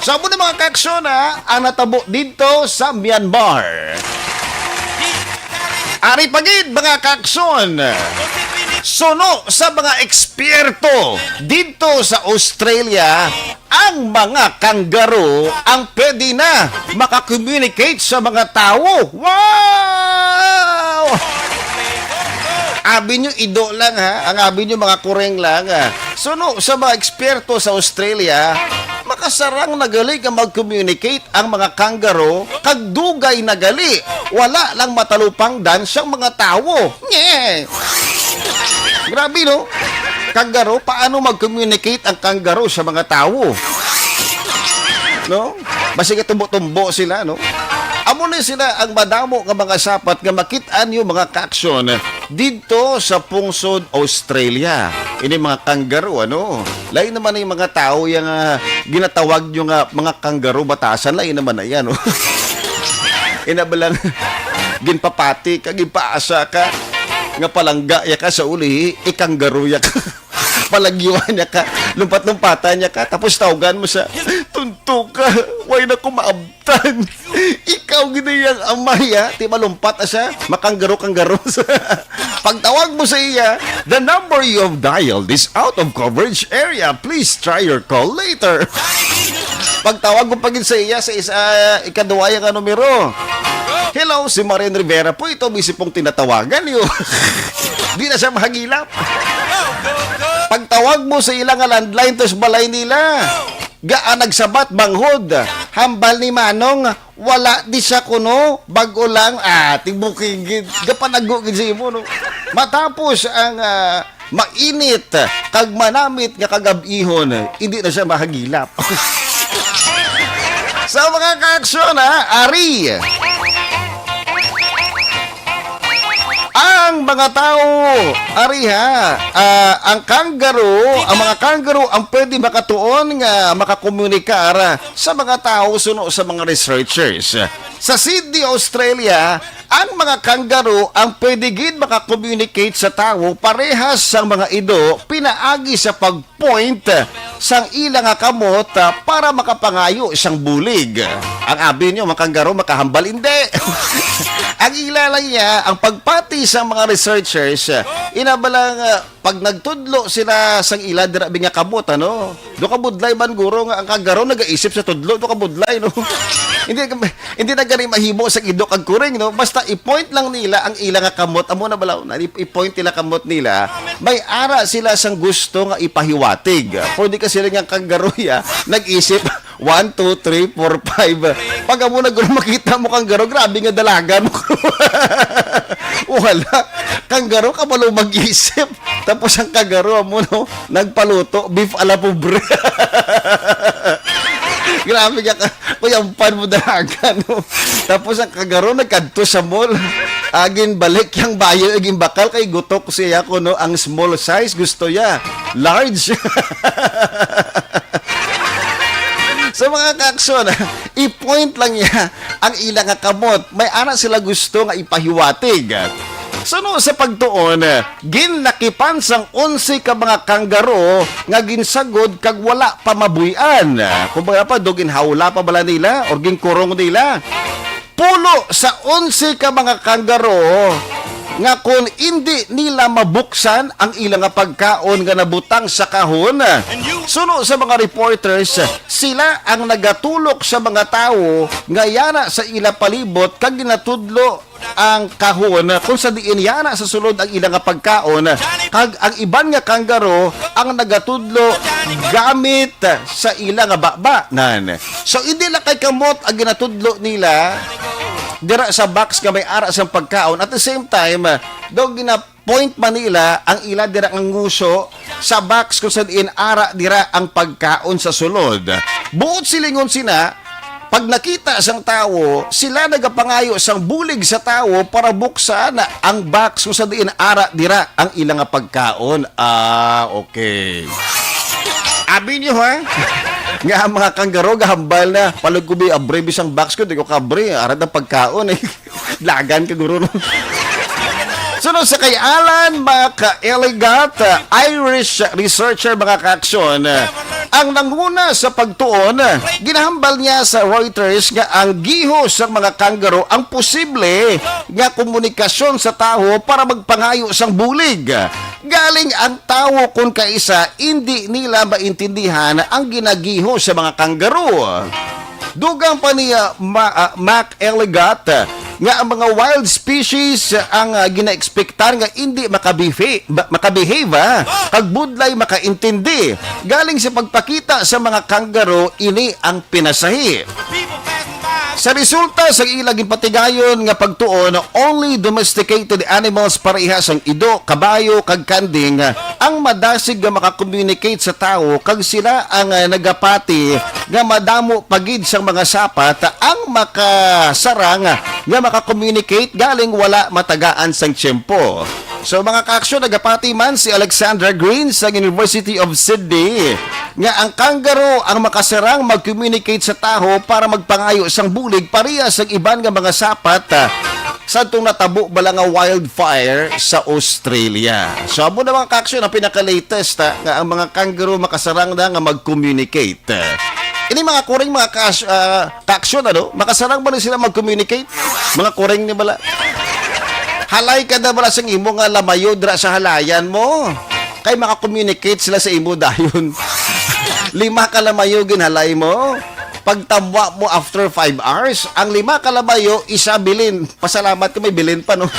So, amo na mga kaaksyon, ah, ang natabo dito sa Myanmar. Ari pa gid, mga kaaksyon, suno sa mga eksperto dito sa Australia, ang mga kangaroo ang pwede na maka-communicate sa mga tawo. Wow! Abi nyo ido lang, ha? Ang abi nyo mga kureng lang, ha? Suno sa mga eksperto sa Australia, makasarang na gali nga mag-communicate ang mga kangaroo kag dugay na gali. Wala lang matalupangdan sang mga tawo. Nye! Grabe, no? Kangaroo, paano mag-communicate ang kangaroo sa mga tawo? No? Basig tumbo-tumbo sila, no? Amo ni sila ang madamo nga mga sapat nga makit-an yung mga kaaksyon didto sa pungsod Australia. Ini mga kangaroo, ano? Lain naman yung mga tao yang, ah, ginatawag nyo nga mga kangaroo batasan, lain naman na yan, no? Kay na ba lang ginpapati ka, ginpaasa ka, nga palangga ya ka sa ulihi, ikanggaro ya ka. Palagyuan ya ka, lumpat-lumpatan ya ka, tapos tawgan mo siya, "Tunto ka, way na ko maabtan." Ikaw gid ang amay, ha? Ti malumpat na siya, makanggaro-kanggaro. Pagtawag mo sa iya, "The number you have dialed is out of coverage area. Please try your call later." Pagtawag mo pa gid sa iya sa isa, ikaduha nga numero. "Hello, si Marian Rivera po ito, busy pong tinatawagan niyo." Di na siya mahagilap. Pagtawag mo sa ila nga landline, tos balay nila. Gaan nagsabat, manghod. Hambal ni Manong, wala di siya kuno, bag-o lang. Ah, tigbukig gid. Gapanago gid sa imo, no? Matapos ang, ah, mainit kag manamit nga kagab-ihon, hindi na siya mahagilap. Sa mga kaaksyon, ha, ari. Ang mga tao, ari ha, ah, ang kangaroo, ang mga kangaroo ang pwede makatuon nga makakomunikar sa mga tao suno sa mga researchers. Sa Sydney, Australia, ang mga kangaroo ang pwede gid makakomunicate sa tawo parehas sang mga ido pinaagi sa pag-point sang ila nga kamot, ah, para makapangayo sang bulig. Ang abi niyo, mga kangaroo, makahambal, hindi. Ang ila lang niya, ang pagpati sa mga researchers, ah, ina ba lang, ah, pag nagtudlo sila sang ila dira bi nga kamot, ano? Do ka budlay man guro nga ang kangaroo nagaisip sa tudlo, do ka budlay, no? Hindi, hindi na gani mahimo sa ido kag kuring, no? Basta i-point lang nila ang ila nga kamot, amo na bala, na i-, i-point nila kamot nila, may ara sila sang gusto nga ipahiwatig. Pwede ka sila nga kangaroo ya, nag-isip, one, two, three, four, five. Pag amo na guro makita mo kangaroo, grabe nga dalagan mo. Wala. Kangaroo, kabalo mag-isip. Tapos ang kangaroo mo, no, nagpaluto, beef a la pobre. Grabe ka, ka, kuyampan mo dalagan, no? Tapos ang kangaroo nagkadto sa mall. Agin balik yang bayo, agin bakal kay gutok siya kuno ang small size, gusto ya large. Sa mga kaaksyon, i-point lang niya ang ila nga kamot. May ara sila gusto nga ipahiwatig. Suno sa pagtuon, ginlakipan sang onse ka mga kangaroo nga ginsagod kag wala pa mabuy-an. Kumbaga pa, do ginhawla pa bala nila or ginkurong nila. Pulo sa onse ka mga kangaroo nga kon indi nila mabuksan ang ila nga pagkaon nga nabutang sa kahon. Suno sa mga reporters, sila ang nagatulok sa mga tawo nga yana sa ila palibot kag ginatudlo ang kahon kung sa diin yana sa sulod ang ila nga pagkaon, kag ang iban nga kangaroo ang nagatudlo gamit sa ila nga baba. Nan. So, hindi lang kay kamot ang ginatudlo nila dira sa box nga may ara sang pagkaon. At the same time, daw gina-point man nila ang ila dira nga nguso sa box kung sa diin ara dira ang pagkaon sa sulod. Buot silingon sina, pag nakita sang tawo, sila nagapangayo sang bulig sa tawo para buksan ang box kung sa diin ara dira ang ila nga pagkaon. Ah, okay. Abi niyo, ha? Nga ang mga kangaroo gahambal na, "Palugkubi, abri bisang box ko, di ko kabri. Ara ang pagkaon, eh." Lagan ka, guro, no? Suno sa kay Alan Mac Eligat, uh, Irish researcher, mga kaaksyon, uh, ang nanguna sa pagtuon, uh, ginahambal niya sa Reuters nga ang gihos sang mga kangaroo ang posible nga komunikasyon sa tawo para magpangayo sang bulig. Galing ang tawo kon kaisa, indi nila maintindihan ang ginagihos sa mga kangaroo. Dugang pa ni, ah, Ma-, ah, Mac Eligat, ah, nga ang mga wild species, ah, ang, ah, ginaekspektar nga indi makabihe-, ba-, makabehave, ah, kag budlay makaintindi. Galing sa pagpakita sa mga kangaroo, ini ang pinasahi. Sa resulta sa ila ginpatigayon nga pagtuon, only domesticated animals parehas ang ido, kabayo, kag kanding, ah, ang madasig nga maka-communicate sa tawo, kag sila ang, ah, nagapati nga madamo pa gid sang mga sapat ang makasarang nga maka-communicate galing wala matagaan sang tiyempo. So, mga kaaksyon, nagapati man si Alexandra Green sa University of Sydney nga ang kangaroo ang makasarang mag-communicate sa tawo para magpangayo sang bulig pareha sang iban nga mga sapat, ah, sadtong natabo bala nga wildfire sa Australia. So, amo na, mga kaaksyon, ang pinaka-latest, ah, nga ang mga kangaroo makasarang na nga mag-communicate. Ini mga kuring mga kas-, ah, kaaksyon, ano? Makasarang ba ni sila mag-communicate? Mga kuring ni bala. Halay ka na bala sang imo nga lamayo dira sa halayan mo. Kay maka-communicate sila sa imo dayon. Lima ka lamayo ginhalay mo. Pagtamwa mo after five hours, ang lima ka lamayo, isa bilin. Pasalamat ka may bilin pa, no?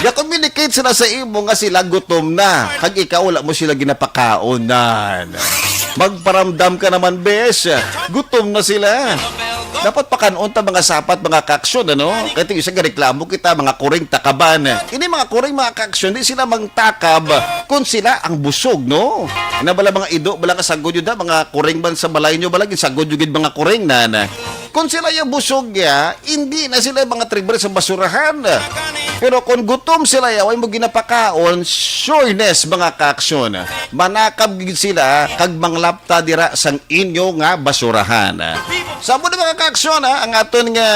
Ga-communicate sila sa imo nga sila gutom na. Kag ikaw, wala mo sila ginapakaonan. Magparamdam ka naman, bes. Gutom na sila. Dapat pakanon ta mga sapat, mga kaaksyon, ano? Kay ito isa gareklamo kita, mga kuring takaban. Ini mga kuring, mga kaaksyon, di sila mangtakab kung sila ang busog, no? Ina bala mga ido, bala kasagod yun na, mga kuring man sa balay nyo, bala gisagod yun gid mga kuring na, na. Kung sila yung busog ya, hindi na sila mga triber sa basurahan. Pero kung gutom sila ya, way mo ginapakaon, sureness, mga kaaksyon. Manakab gid sila, kag manglapta dira sang inyo nga basurahan. Sa mo na, mga kaaksyon, ha, ang aton nga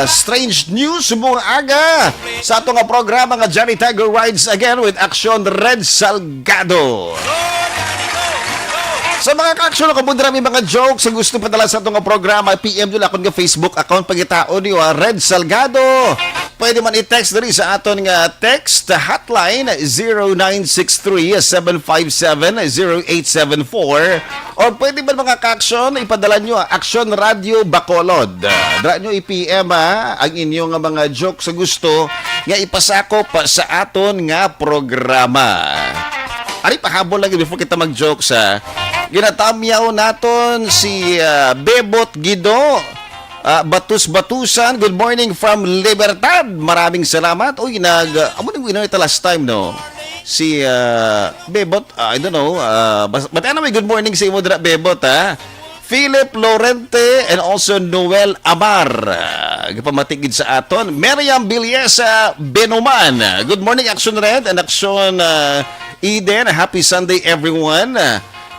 strange news subong aga sa ato nga programa nga Johnny Tiger Rides Again with Aksyon Red Salgado. Sa mga kaaksyon, kung muna may mga jokes sa gusto padala sa ato nga programa, P M nyo lang akong nga Facebook account, pangitaon nyo, ah, Red Salgado. Pwede man i-text diri sa aton nga text hotline, zero nine six three, seven five seven, zero eight seven four. Or pwede man, mga kaaksyon, ipadala nyo ang Aksyon Radio Bacolod. Ah, dira nyo i-P M, ha, ang inyo nga mga joke sa gusto nga ipasakop sa aton nga programa. Ari, pahabol lagi before kita mag-joke sa ginatamyaw naton si, ah, Bebot Gido. Ah, Batus Batusan, good morning from Libertad. Maraming salamat. Uy, nag, ah, amo nang winner ito last time, no? Si, ah, Bebot, ah, I don't know. Ah, bas-, but anyway, good morning sa imo dira, Bebot, ha? Philip Lorente and also Noel Amar. Ah, gapamatigid sa aton. Miriam Biliesa Benuman. Good morning, Action Red and Action, ah, Eden. Happy Sunday, everyone.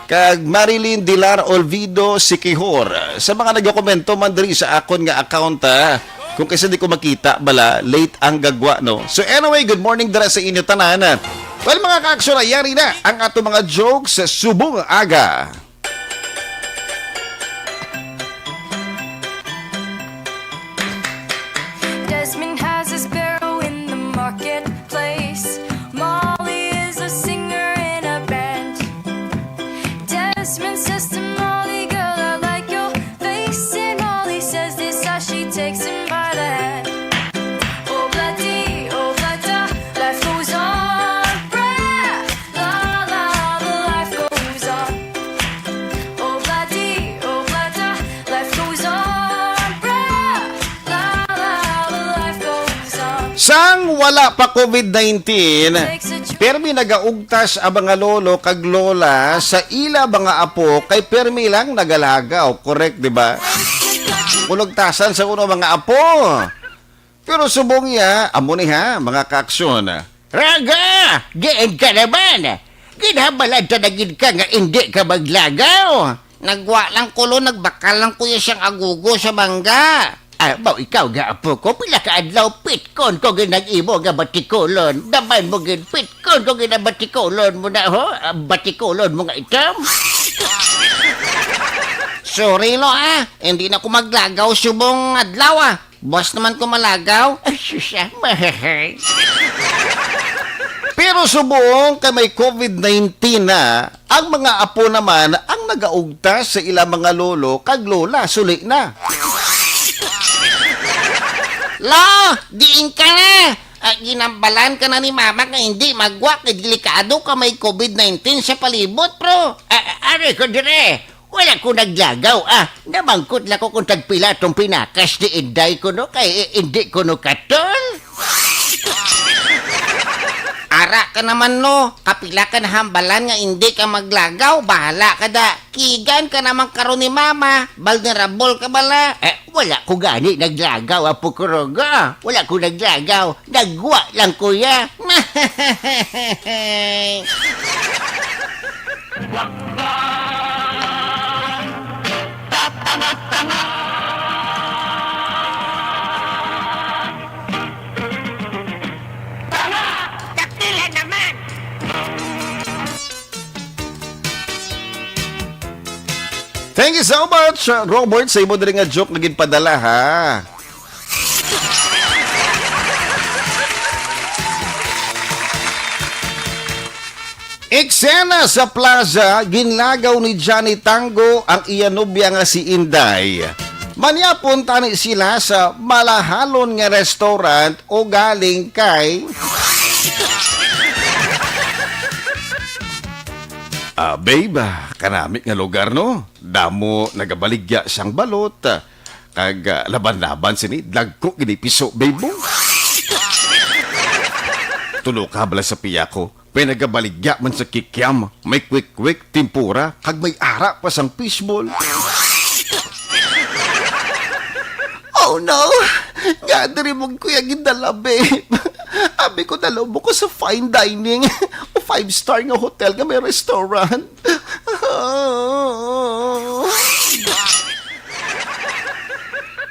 Kag Marilyn Dilar Olvido Sikihor. Sa mga nagakomento man diri sa akon nga account, ah, kung kasi di ko makita, bala, late ang gagwa, no? So anyway, good morning dira sa inyo tanan. Well, mga kaaksyon, yari na ang ato mga jokes sa subong aga. Desmond has a sparrow in the marketplace. Molly is a singer in a band. Desmond says to Molly, "Girl, I like your face." And Molly says this as she takes him by the hand. Oh, bloody, oh, bloody, life goes on. Brah, la, la, the life goes on. Oh, bloody, oh, bloody, life goes on. Brah, la, la, the life goes on. Sang wala pa covid nineteen, permi nagaugtas ang mga lolo kag lola sa ila mga apo kay permi lang nagalagaw. Correct, di ba? Kulugtasan sa uno mga apo. Pero subong ya, amo ni ha, mga kaaksyon. Raga! Diin ka naman? Ginhabalad ta na gid ka nga indi ka maglagaw. Nagwa lang ko, lo, nagbakal lang ko ya sang agugo sa mangga. Ah, baw ikaw nga apo ko, pila ka adlaw pitkon ko gid nag-imo nga batikulon. Daman mo gid, pitkon ko gid ang batikulon mo na, ho? Ah, batikulon mo nga itom. Sorry, lo, ah. Hindi na ko maglagaw subong adlaw, ah. Buwas naman ko malagaw. Ay, sus, ah, mahahay. Pero subong kay may covid nineteen na, ang mga apo naman ang nagaugtas sa ila mga lolo kag lola, suli na. Lo, diin ka na? Ah, ginambalan ka na ni mama nga hindi magwa kay delikado ka may covid nineteen sa palibot, bro. Ah, ah, ari ko dire. Wala ko naglagaw, ah. Namangkot lang ko kung tagpila tong pinakas ni inday ko, no, kay, eh, hindi ko, no, katol. Ah, Ra ka naman, no? Kapila ka na hambalan nga indi ka maglagaw? Bahala ka da. Kigan ka naman karon ni mama. Vulnerable ka bala. Eh, wala ko gani naglagaw, Apo Kurogo. Wala ko naglagaw. Nagwa lang, kuya. Tanga! Dakila naman! Thank you so much, uh, Robert, sa imo diri nga joke nga ginpadala, ha. Eksena sa plaza, ginlagaw ni Johnny Tango ang iya nobya nga si Inday. Manyapon tani sila sa malahalon nga restaurant o galing kay Ah, babe, ah, kanami nga lugar, no? Damo nagabaligya sang balot, ah, kag, ah, laban-laban sini, dagko gid ni piso, babe mo. Tulo ka bala sa piya ko. May nagabaligya man sa kikiam, may kwek-kwek, tempura, kag may ara pa sang fishball. Oh no! Nga diri mo kuya gindala, babe. Abi ko dala mo ko sa fine dining o five star nga hotel nga may restaurant.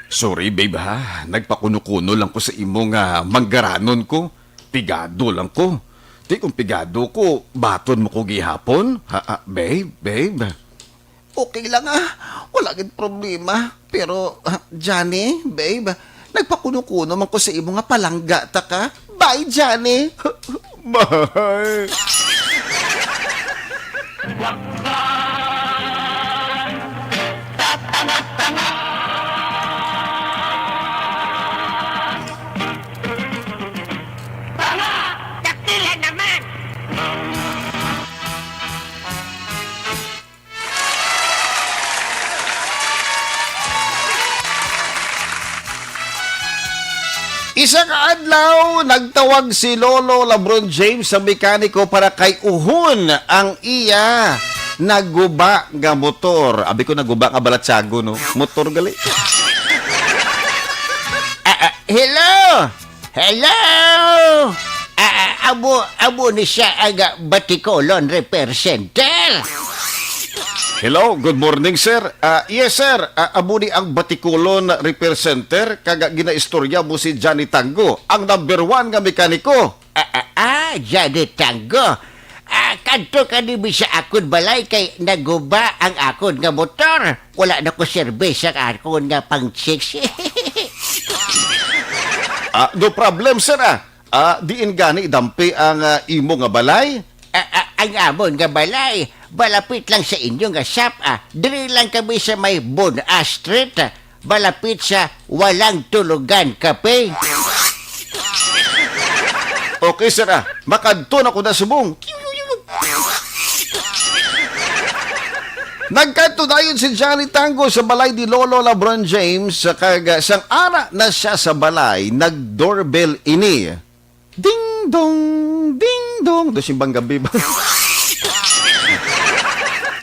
Sorry, babe, ha. Nagpakuno-kuno lang ko sa imo nga manggaranon ko. Pigado lang ko. Ti kung pigado ko, baton mo ko gihapon? Ha, ha, babe, babe. Okay lang, ah. Wala gid problema. Pero, ah, Johnny, babe, nagpakuno-kuno man ko sa imo nga palangga ta ka. Bye, Johnny. Bye. Tanga! Dakila naman! Isa ka adlaw, nagtawag si Lolo LeBron James sa mekaniko para kay-uhon ang iya naguba nga motor. Abi ko naguba nga balatsago, no? Motor gali. Ah, ah, hello! Hello! Ah, ah, amo, amo ni sia ang, ah, Batikolon Repair Center. Hello, good morning, sir. Ah, yes, sir. Ah, amo ni ang Batikolon Repair Center, kag, ah, ginaistorya mo si Johnny Tango, ang number one nga mekaniko. Ah, ah, ah, Johnny Tango. Ah, kadto ka diri sa akon balay kay naguba ang akon nga motor. Wala na ko serbis ang akon nga pang chicks. Ah, no problem, sir, ah. Ah, diin gani dampi ang, ah, imo nga balay? Ah, ah, ang amon nga balay, malapit lang sa inyo nga shop, ah. Diri lang kami sa may Bon A Street, ah. Malapit sa Walang Tulugan Cafe. Okay, sir, ah. Makadto na ko na subong. Nagkadto dayon si Johnny Tango sa balay ni Lolo LeBron James, kag, ah, sang ara na sia sa balay, nag-doorbell ini. Ding dong, ding dong. Do simbang gabi ba?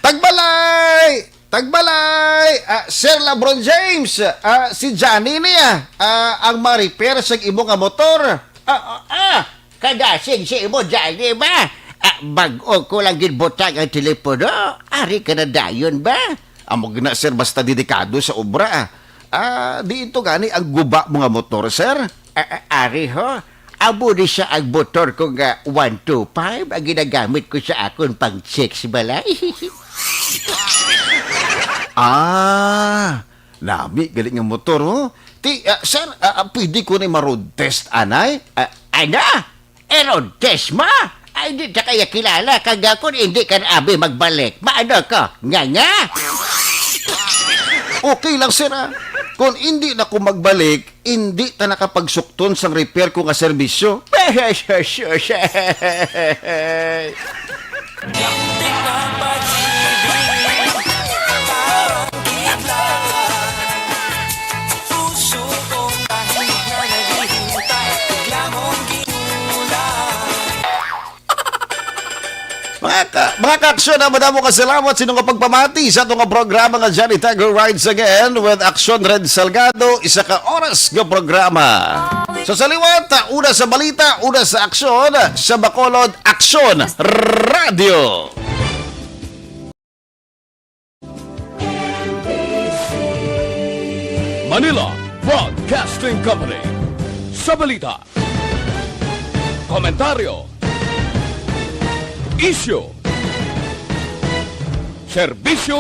Tagbalay! Tagbalay! Ah, Sir LeBron James, ah, si Johnny niya, ah, ang ma-repair sa imo nga motor. Ah, ah, ah, kadasig si imo, Johnny ba? Ah, bag-o ko lang ginbutang ang telepono. Ari ka na dayon ba? Amo gina, sir, basta dedikado sa obra, ah. Ah, di ito gani ang guba mo nga motor, sir? Ah, ah, ari ho, amo ni siya ang motor ko nga one two five ang ginagamit ko sa akon pang chicks balay. Ah, nami gali nga motor, ho. Ti, ah, sir, ah, ah, pwede ko ni ma-road test, anay? Ah, ano? Road test mo? Ay, di ta kaya kilala. Kag ako, hindi ka na abi magbalik. Maano ko? Nga nga? Okay lang, sir, ah. Kung hindi na ko magbalik, hindi ta nakapagsukton sang repair ko nga serbisyo. Mga, ka, mga kaaksyon, ah, madamo ka salamat sa inyong pagpamati sa atong programa nga Johnny Tiger Rides Again with Aksyon Red Salgado, isa ka oras nga programa. So sa liwat, ah, una sa balita, una sa aksyon, sa Bacolod, Aksyon Radio. Manila Broadcasting Company. Sa balita, komentaryo, isyu, serbisyo